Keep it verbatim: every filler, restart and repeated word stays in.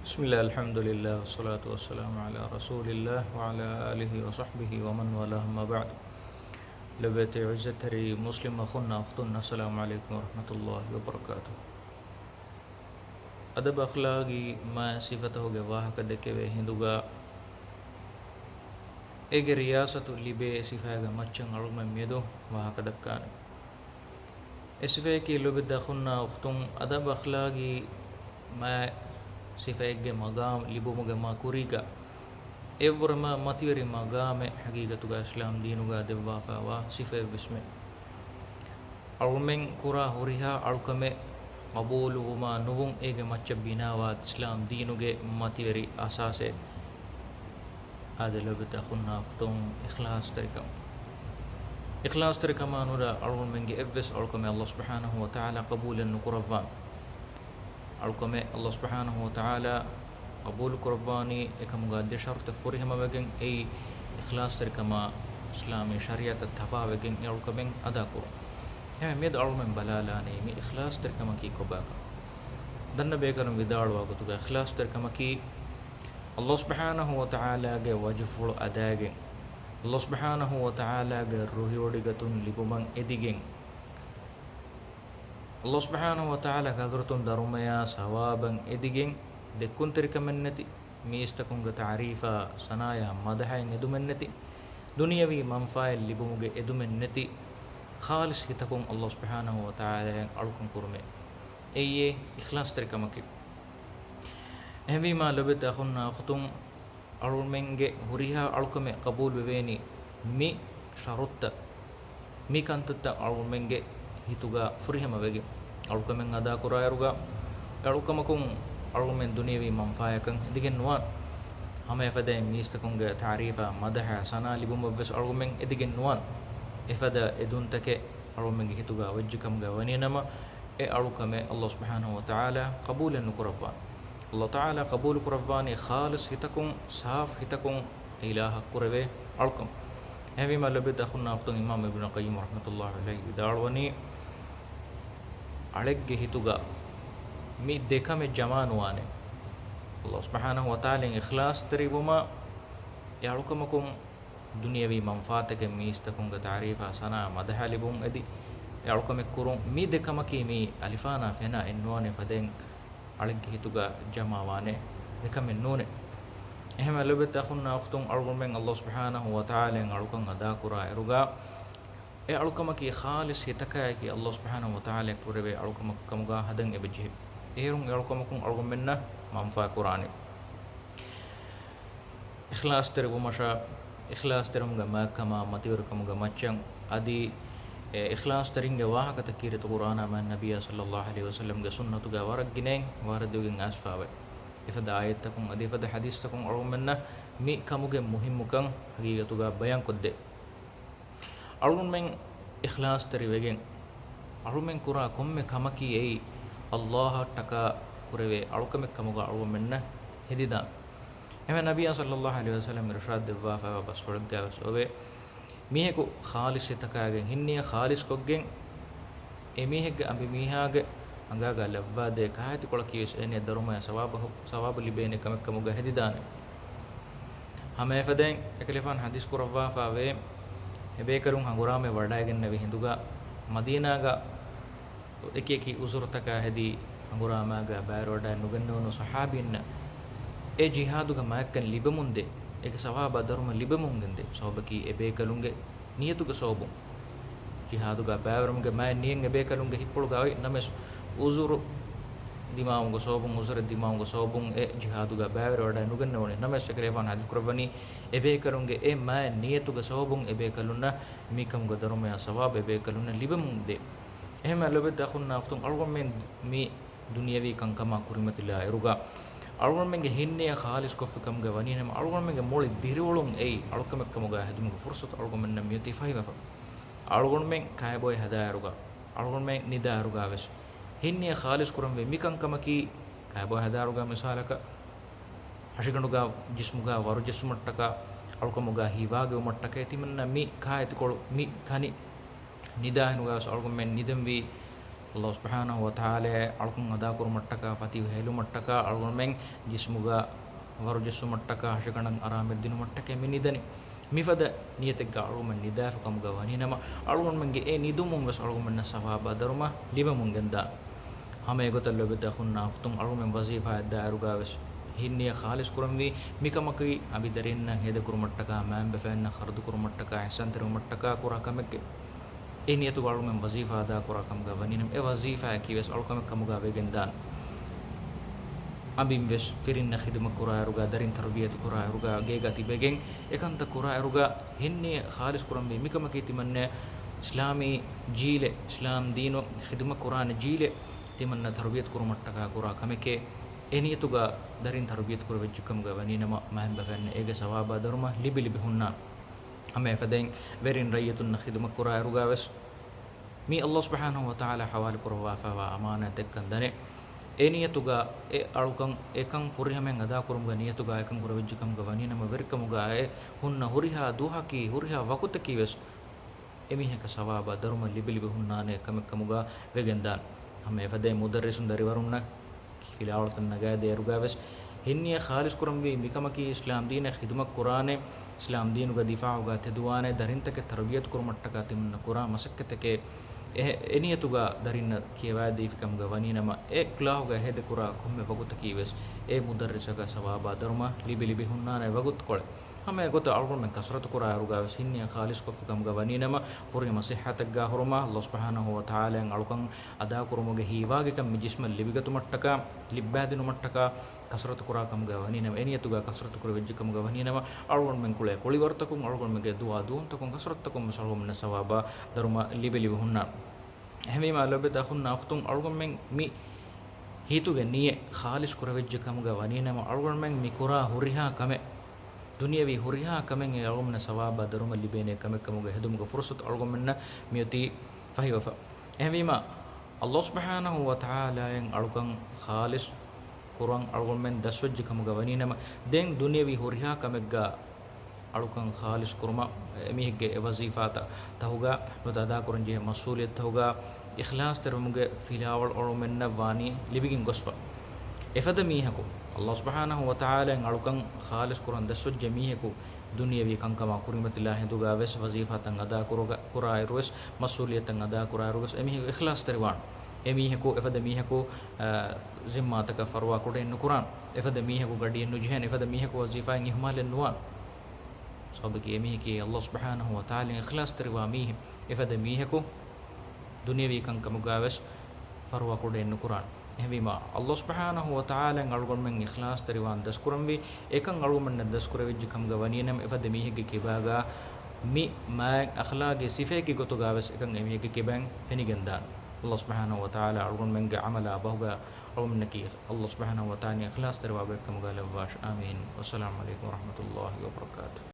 بسم الله، الحمد لله، والصلاة والسلام على رسول الله وعلى آله وصحبه ومن والاه، أما بعد. ލޮބުވެތި ޢިއްޒަތްތެރި މުސްލިމް އަޚުންނާ އުޚްތުން، އައްސަލާމު ޢަލައިކުމް ވަރަޙްމަތުﷲި ވަބަރަކާތުހު. އަދަބު އަޚްލާގީ މާތް ސިފަތަކުގެ ވާހަކަ ދެކެވޭ ހިނދުގަ، އޭގެ ރިޔާސަތު ލިބޭ ސިފައިގެ މައްޗަށް އަޅުގަނޑުމެން މިއަދު ވާހަކަ ދައްކާނެ. އެ ސިފައަކީ ލޮބުވެތި އަޚުންނާ އުޚްތުން، އަދަބު އަޚްލާގީ މާތް ސިފައެއްގެ މަގާމް ލިބުމުގެ މާ ކުރީގަ، އެއަށްވުރެ މާ މަތިވެރި މަގާމެއް ޙަޤީޤަތުގަ އިސްލާމް ދީނުގަ ދެއްވާފައިވާ ސިފައެއްވެސްމެ. އަޅުމެން ކުރާ ހުރިހާ އަޅުކަމެއް ޤަބޫލުވުމާ ނުވުން އޭގެ މައްޗަށް ބިނާވާ އިސްލާމް ދީނުގެ މަތިވެރި އަސާސެއް. އާދެ، ލޮބުވެތި އަޚުންނާ އުޚްތުން، އިޚްލާޞްތެރިކަން. އިޚްލާޞްތެރިކަމާ ނުލާ އަޅުގަނޑުމެންގެ އެއްވެސް އަޅުކަމެއް ﷲ ސުބްޙާނަހޫ ވަތަޢާލާ ޤަބޫލެއް ނުކުރައްވާނެ. އަޅުކަމެއް ﷲ ސުބްޙާނަހޫ ވަތަޢާލާ ޤަބޫލު ކުރައްވާނީ އެކަމުގަ ދެ ޝަރުޠެއް ފުރިހަމަވެގެން، އެއީ އިޚްލާޞްތެރިކަމާ، އިސްލާމީ ޝަރީޢަތަށް ތަބާވެގެން އެ އަޅުކަމެއް އަދާކުރުން. އެހެން މިއަދު އަޅުމެން ބަލާލާނީ މި އިޚްލާޞްތެރިކަމަކީ ކޮބާކަން. ދަންނަ ބޭކަލުން ވިދާޅުވާ ގޮތުގަ އިޚްލާޞްތެރިކަމަކީ ﷲ ސުބްޙާނަހޫ ވަތަޢާލާގެ ވަޖުހުފުޅު އަދާގެން، ﷲ ސުބްޙާނަހޫ ވަތަޢާލާގެ ރުހިވޮޑިގަތުން ލިބުމަށް އެދިގެން، ﷲ ސުބްޙާނަހޫ ވަތަޢާލާގެ ޙަޟްރަތުން ދަރުމަޔާ ސަވާބަށް އެދިގެން، ދެއްކުންތެރިކަމެއް ނެތި، މީސްތަކުންގެ ތަޢުރީފާ ސަނާޔާ މަދަޙައިން އެދުމެއް ނެތި، ދުނިޔަވީ މަންފާއެއް ލިބުމުގެ އެދުމެއް ނެތި، ޚާލިޞް ހިތަކުން ﷲ ސުބްޙާނަހޫ ވަތަޢާލާއަށް އަޅުކަން ކުރުމޭ. އެއީ އިޚްލާޞްތެރިކަމަކީ. އެހެންވީމާ ލޮބުވެތި އަޚުންނާ އުޚްތުން، އަޅުމެންގެ ހުރިހާ އަޅުކަމެއް ޤަބޫލުވެވޭނީ މި ޝަރުޠުތައް، މި ކަންތައްތައް އަޅުމެންގެ ހިތުގަ ފުރިހަމަވެގެން. އަޅުކަމެއް އަދާކުރާއިރުގަ، އެ އަޅުކަމަކުން އަޅުމެން ދުނިޔަވީ މަންފާޔަކަށް އެދިގެން ނުވާން. ހަމަ އެފަދައިން މީސްތަކުންގެ ތަޢުރީފާ މަދަޙަ ސަނާ ލިބުމަށްވެސް އަޅުމެން އެދިގެން ނުވާން. އެފަދަ އެދުންތަކެއް އަޅުމެންގެ ހިތުގަ ވެއްޖެ ކަމުގަ ވަނީނަމަ، އެ އަޅުކަމެއް ﷲ ސުބްޙާނަހޫ ވަތަޢާލާ ޤަބޫލެއް ނުކުރައްވާނެ. ﷲ ތަޢާލާ ޤަބޫލު ކުރައްވާނީ ޚާލިޞް ހިތަކުން، ސާފު ހިތަކުން އިލާހަށް ކުރެވޭ އަޅުކަން. އެހެންވީމާ ލޮބުވެތި އަޚުންނާ އުޚްތުން، އިމާމް އިބްނު ޤައްޔިމް ރަޙްމަތުﷲ ޢަލައިހި ވިދާޅުވަނީ، އަޅެއްގެ ހިތުގަ މި ދެ ކަމެއް ޖަމާ ނުވާނެ. ﷲ ސުބްޙާނަހޫ ވަތަޢާލާއަށް އިޚްލާޞްތެރިވުމާ، އެ އަޅުކަމަކުން ދުނިޔަވީ މަންފާތަކެއް، މީސްތަކުންގެ ތަޢުރީފާ ސަނާ މަދަޙަ ލިބުން އެދި، އެ އަޅުކަމެއް ކުރުން، މި ދެ ކަމަކީ މި އަލިފާނާ ފެނާ އެއްނުވާނެ ފަދައިން އަޅެއްގެ ހިތުގަ ޖަމާވާނެ ދެ ކަމެއް ނޫނޭ. އެހެންވެ ލޮބުވެތި އަޚުންނާ އުޚްތުން، އަޅުގަނޑުމެން ﷲ ސުބްޙާނަހޫ ވަތަޢާލާއަށް އަޅުކަން އަދާކުރާ އިރުގަ، އެ އަޅުކަމަކީ ޚާލިޞް ހިތަކާއެކީ ﷲ ސުބްޙާނަހޫ ވަތަޢާލާއަށް ކުރެވޭ އަޅުކަމަކު ކަމުގަ ހަދަން އެބަޖެހޭ. އޭރުން އެ އަޅުކަމަކުން އަޅުގަނޑުމެންނަށް މަންފާ ކުރާނެ. އިޚްލާޞްތެރިވުމަށާ، އިޚްލާޞްތެރިވުމުގެ މާތްކަމާ މަތިވެރިކަމުގެ މައްޗަށް އަދި އެ އިޚްލާޞްތެރިންގެ ވާހަކަތައް ކީރިތި ޤުރްއާނާ މާތް ނަބިއްޔާ ޞައްލައްލާހު ޢަލައިހި ވަސައްލަމްގެ ސުންނަތުގަ ވަރަށް ގިނައިން ވާރިދުވެގެން އައިސްފައިވޭ. އެފަދަ އާޔަތްތަކުން އަދި އެފަދަ ޙަދީޘްތަކުން އަޅުގަނޑުމެންނަށް މި ކަމުގެ މުހިންމުކަން ޙަޤީޤަތުގަ ބަޔާންކޮށްދޭ. އަޅުގަނޑުމެން އިޚްލާޞްތެރިވެގެން، އަޅުމެން ކުރާ ކޮންމެ ކަމަކީ އެއީ ﷲ އަށްޓަކާ ކުރެވޭ އަޅުކަމެއް ކަމުގަ އަޅުގަނޑުމެންނަށް ހެދިދާނެ. އެހެން ނަބިއްޔާ ޞައްލައްލާހު ޢަލައިހި ވަސައްލަމް އިރުޝާދު ދެއްވާފައިވާ ބަސްފުޅެއްގައިވެސް އޮވޭ، މީހަކު ޚާލިޞް ހިތަކާގެން ހިންނިޔަތް ޚާލިޞްކޮށްގެން، އެ މީހެއްގެ އަނބިމީހާގެ އަނގާގަ ލައްވާދޭ ކާއެތިކޮޅަކީވެސް އޭނަޔަށް ދަރުމަޔާ ސަވާބަށް، ސަވާބު ލިބޭނެ ކަމެއް ކަމުގަ ހެދިދާނެ. ހަމައެފަދައިން އެކަލޭފާނު ޙަދީޘް ކުރައްވާފައިވޭ، އެބޭކަލުން ހަނގުރާމައަށް ވަޑައިގެންނެވި ހިނދުގަ މަދީނާގަ އެކި އެކި ޢުޛުރުތަކާ ހެދި ހަނގުރާމާގަ ބައިވެރިވަޑައެއް ނުގެންނެވުނު ޞަޙާބީންނަށް އެ ޖިހާދުގެ މާތްކަން ލިބެމުންދޭ، އޭގެ ސަވާބާ ދަރުމަ ލިބެމުންގެންދޭ. ސަބަބަކީ އެބޭކަލުންގެ ނިޔަތުގެ ސަބަބުން. ޖިހާދުގަ ބައިވެރިވުމުގެ މާތް ނިޔަތް އެބޭކަލުންގެ ހިތްޕުޅުގަ އޮތް ނަމަވެސް، ޢުޛުރު ދިމާވުމުގެ ސަބަބުން، ޢުޛުރެއް ދިމާވުމުގެ ސަބަބުން އެ ޖިހާދުގަ ބައިވެރިވަޑައެއް ނުގެންނެވުނީ. ނަމަވެސް އެކަލޭފާނު ޙަދީޘް ކުރައްވަނީ އެބޭކަލުންގެ އެ މާތް ނިޔަތުގެ ސަބަބުން އެބޭކަލުންނަށް މިކަމުގެ ދަރުމަޔާ ސަވާބު އެބޭކަލުންނަށް ލިބެމުންދޭ. އެހެންވެ ލޮބުވެތި އަޚުންނާ އުޚްތުން، އަޅުގަނޑުމެން މި ދުނިޔަވީ ކަންކަމާ ކުރިމަތިލާ އިރުގަ، އަޅުގަނޑުމެންގެ ހިންނިޔަތް ޚާލިޞްކޮށްފި ކަމުގަ ވަނީނަމަ، އަޅުގަނޑުމެންގެ މުޅި ދިރިއުޅުން އެއީ އަޅުކަމެއް ކަމުގަ ހެދުމުގެ ފުރުޞަތު އަޅުގަނޑުމެންނަށް މިއޮތީ ފަހިވެފަ. އަޅުގަނޑުމެން ކައިބޮއެ ހަދާއިރުގަ، އަޅުގަނޑުމެން ނިދާއިރުގަވެސް ހިންނިޔަތް ޚާލިޞް ކުރަންވީ މިކަންކަމަކީ، ކައިބޮއެ ހަދާއިރުގަ މިސާލަކަށް، ހަށިގަނޑުގަ ޖިސްމުގަ ވަރު ޖެއްސުމަށްޓަކާ، އަޅުކަމުގަ ހީވާގިވުމަށްޓަކައި ތިމަންނަ މި ކާއެތިކޮޅު މި ކަނި ނިދާހިނދުގަވެސް އަޅުގަނޑުމެން ނިދަންވީ ﷲ ސުބްޙާނަހޫ ވަތަޢާލާ އަޅުކަން އަދާކުރުމަށްޓަކާ، ފަތިހު ހޭލުމަށްޓަކާ، އަޅުގަނޑުމެން ޖިސްމުގަ ވަރުޖެއްސުމަށްޓަކާ، ހަށިގަނޑަށް އަރާމެއް ދިނުމަށްޓަކައި މި ނިދަނީ. މިފަދަ ނިޔަތެއްގަ އަޅުގަނޑުމެން ނިދާފަ ކަމުގަ ވަނީނަމަ، އަޅުގަނޑުމެންގެ އެ ނިދުމުން ވެސް އަޅުގަނޑުމެންނަށް ސަވާބާ ދަރުމަ ލިބެމުން ގެންދާނެ. ހަމަ އެގޮތަށް ލޯބިވެތި އަޚުންނާ އުޚްތުން، އަޅުގަނޑުމެން ވަޒީފާއަށް ދާއިރުގަ ވެސް ހިތް ނިޔަތް ޚާލިޞް ކުރަންވީ މިކަމަކީ އަނބިދަރިންނަށް ހޭދަކުރުމަށްޓަކާ، މައިންބަފައިންނަށް ޚަރަދުކުރުމަށްޓަކާ، އިޙްސާންތެރިވުމަށްޓަކާ ކުރާ ކަމެއްގެ. އެ ނިޔަތުގަ އަޅުގަނޑުމެން ވަޒީފާ އަދާކުރާ ކަމުގަ ވަނީނަމަ، އެ ވަޒީފާއަކީ ވެސް އަޅުކަމެއް ކަމުގަ ވެގެންދާނެ. އަނބިން ވެސް ފިރިންނަށް ޚިދުމަތް ކުރާއިރުގަ، ދަރިން ތަރުބިޔަތު ކުރާއިރުގަ، ގޭގަ ތިބެގެން އެކަންތައް ކުރާއިރުގަ، ހިތް ނިޔަތް ޚާލިޞް ކުރަންވީ މިކަމަކީ ތިމަންނަ އިސްލާމީ ޖީލެއް، އިސްލާމް ދީނު ޚިދުމަތް ކުރާނެ ޖީލެއް ތިމަންނަ ތަރުބިޔަތު ކުރުމަށްޓަކާ ކުރާ ކަމެކޭ. އެ ނިޔަތުގަ ދަރިން ތަރުބިޔަތު ކުރެވިއްޖެ ކަމުގަ ވަނީނަމަ، މައިންބަފައިންނަށް އޭގެ ސަވާބާ ދަރުމަ ލިބި ލިބި ހުންނާނެ. ހަމަ އެފަދައިން ވެރިން ރައްޔިތުންނަށް ޚިދުމަތް ކުރާއިރުގަ ވެސް، މީ ﷲ ސުބްޙާނަހޫ ވަތަޢާލާ ޙަވާލު ކުރައްވާފައިވާ އަމާނާތެއްކަން ދަނެ. އެ ނިޔަތުގަ އެ އަޅުކަން އެކަން ފުރިހަމައިން އަދާކުރުމުގެ ނިޔަތުގަ އެކަން ކުރެވިއްޖެ ކަމުގަ ވަނީނަމަ، ވެރިކަމުގަ އެ ހުންނަ ހުރިހާ ދުވަހަކީ، ހުރިހާ ވަގުތަކީ ވެސް އެމީހަކަށް ސަވާބާ ދަރުމަ ލިބި ލިބި ހުންނާނެ ކަމެއް ކަމުގަ ވެގެންދާނެ. ހަމަ އެފަދައިން މުދައްރިސުން ދަރިވަރުންނަށް ފިލާވަޅުތައް ނަގާދޭއިރުގަ ވެސް، ހިތް ނިޔަތް ޚާލިޞް ކުރަންވީ މިކަމަކީ އިސްލާމް ދީނަށް ޚިދުމަތް ކުރާނެ، އިސްލާމް ދީނުގެ ދިފާޢުގަ ތެދުވާނެ، ދަރިންތަކެއް ތަރުބިޔަތު ކުރުމަށްޓަކާ ތިމަންނަ ކުރާ މަސައްކަތެކޭ. އެ، އެ ނިޔަތުގަ ދަރިންނަށް ކިޔަވައިދީފި ކަމުގަ ވަނީނަމަ، އެ ކްލާހުގަ ހޭދަކުރާ ކޮންމެ ވަގުތަކީ ވެސް އެ މުދައްރިސަކަށް ސަވާބާ ދަރުމަ ލިބި ލިބި ހުންނާނެ ވަގުތުކޮޅެއް. ހަމަ އެގޮތަށް އަޅުގަނޑުމެން ކަސްރަތު ކުރާއިރުގަ ވެސް ހިތް ނިޔަތް ޚާލިޞްކޮށްފި ކަމުގަ ވަނީނަމަ، ފުރިހަމަ ޞިއްޙަތެއްގަ ހުރުމަށް ﷲ ސުބްޙާނަހޫ ވަތަޢާލާއިން އަޅުކަން އަދާކުރުމުގެ ހީވާގިކަން މި ޖިސްމަށް ލިބިގަތުމަށްޓަކާ، ލިއްބައިދިނުމަށްޓަކާ، ކަސްރަތު ކުރާ ކަމުގަ ވަނީނަމަ، އެ ނިޔަތުގަ ކަސްރަތު ކުރެވިއްޖެ ކަމުގަ ވަނީނަމަ، އަޅުގަނޑުމެން ކުޅޭ ކުޅިވަރުތަކުން، އަޅުގަނޑުމެންގެ ދުޢާ ދުވަހުންތަކުން، ކަސްރަތުތަކުން ވެސް އަޅުގަނޑުމެންނަށް ސަވާބާ ދަރުމަ ލިބި ލިބި ހުންނާނެ. އެހެންވީމާ، ލޯބިވެތި އަޚުންނާ އުޚްތުން، އަޅުގަނޑުމެން މި ހިތުގެ ނިޔަތް ޚާލިޞް ކުރެވިއްޖެ ކަމުގަ ވަނީނަމަ، އަޅުގަނޑުމެން މި ކުރާ ހުރިހާ ކަމެއް، ދުނިޔަވީ ހުރިހާ ކަމެއް އެ އަޅުގަނޑުމެންނަށް ސަވާބާ ދަރުމަ ލިބޭނެ ކަމެއް ކަމުގަ ހެދުމުގެ ފުރުޞަތު އަޅުގަނޑުމެންނަށް މިއޮތީ ފަހިވެފަ. އެހެންވީމާ، ﷲ ސުބްޙާނަހޫ ވަތަޢާލާއިން އަޅުކަން ޚާލިޞް ކުރަން އަޅުގަނޑުމެން ދަސްވެއްޖެ ކަމުގަ ވަނީނަމަ، ދެން ދުނިޔަވީ ހުރިހާ ކަމެއްގަ އަޅުކަން ޚާލިޞް ކުރުމަށް، އެމީހެއްގެ އެ ވަޒީފާތައް ތަހުގަ ނުވަތަ އަދާކުރަންޖެހޭ މަސްއޫލިއްޔަތުތަހުގަ އިޚްލާޞްތެރިވުމުގެ ފިލާވަޅު އަޅުގަނޑުމެންނަށް ވާނީ ލިބިގެން ގޮސްފަ. އެފަދަ މީހަކު، ﷲ ސުބްޙާނަހޫ ވަތަޢާލާއިން އަޅުކަން ޚާލިޞް ކުރަން ދަސްވެއްޖެ މީހަކު، ދުނިޔަވީ ކަންކަމާ ކުރިމަތިލާ ހިނދުގަ ވެސް ވަޒީފާތައް އަދާ ކުރުގަ-، ކުރާއިރު ވެސް، މަސްއޫލިއްޔަތުތައް އަދާ ކުރާއިރު ވެސް، އެމީހަކު އިޚްލާޞްތެރިވާން. އެމީހަކު، އެފަދަ މީހަކު، އަ، ޒިންމާތަކަށް ފަރުވާ ކުޑައެއް ނުކުރާން. އެފަދަ މީހަކު ގަޑިއެއް ނުޖެހޭން. އެފަދަ މީހަކު ވަޒީފާއިން އިހުމާލެއް ނުވާން. ސަބަބަކީ އެމީހަކީ ﷲ ސުބްޙާނަހޫ ވަތަޢާލާއިން އިޚްލާޞްތެރިވާ މީހެއް. އެފަދަ މީހަކު ދުނިޔަވީ ކަންކަމުގަ ވެސް ފަރުވާ ކުޑައެއް ނުކުރާން. އެހެންވީމާ، ﷲ ސުބްޙާނަހޫ ވަތަޢާލާއިން އަޅުގަނޑުމެން އިޚްލާޞްތެރިވާން ދަސްކުރަންވީ، އެކަން އަޅުގަނޑުމެންނަށް ދަސްކުރެވިއްޖެ ކަމުގަ ވަނީނަމަ، އެފަދަ މީހެއްގެ ކިބާގަ މި މާތް އަޚްލާގީ ސިފައެއްގެ ގޮތުގަ ވެސް އެކަން އެމީހެއްގެ ކިބައިން ފެނިގެންދާނެ. ﷲ ސުބްޙާނަހޫ ވަތަޢާލާ އަޅުގަނޑުމެންގެ ޢަމަލާ ބަހުގަ އަޅުގަނޑުމެންނަކީ ﷲ ސުބްޙާނަހޫ ވަތަޢާލާއިން އިޚްލާޞްތެރިވާ ގޮތް ކަމުގަ ލައްވާށި. އާމީން. ވައްސަލާމު ޢަލައިކުމް ވަރަޙްމަތުﷲި ވަބަރަކާތުހު.